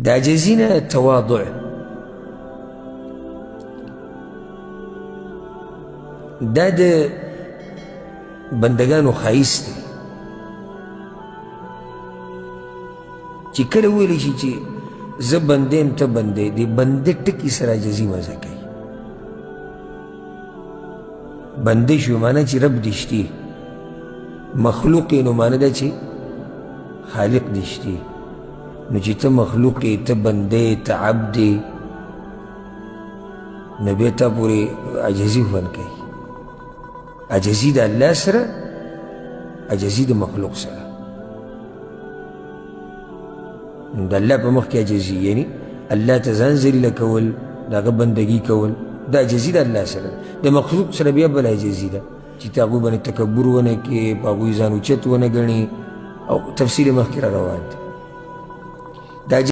د عاجزي نه تواضع، دا د بندګانو ښایست دی چې کله وویلی شي چې زه بنده یم ته بنده یې، د بنده ټکي سره عاجزي مزه کوي. بنده شو معنی چې رب دې شتي، مخلوق یې نو معنی ده چې خالق دې شتي. نو چې ته مخلوق یې، ته بنده یې، ته عبد یې، نو بیا تا پورې عاجزي خوند کوي. عاجزي د الله سره، عاجزي د مخلوق سره. د الله په مخ کې عاجزي یعنی الله ته ځان ذلیله کول، د هغه بندګي کول، دا عاجزي د الله سره. د مخلوق سره بیا بله عاجزي ده چې ته هغوی باندې تکبر ونه کړې، په هغوی ځان اوچت ونه ګڼې، او تفصیل یې مخکې را روان دی. دا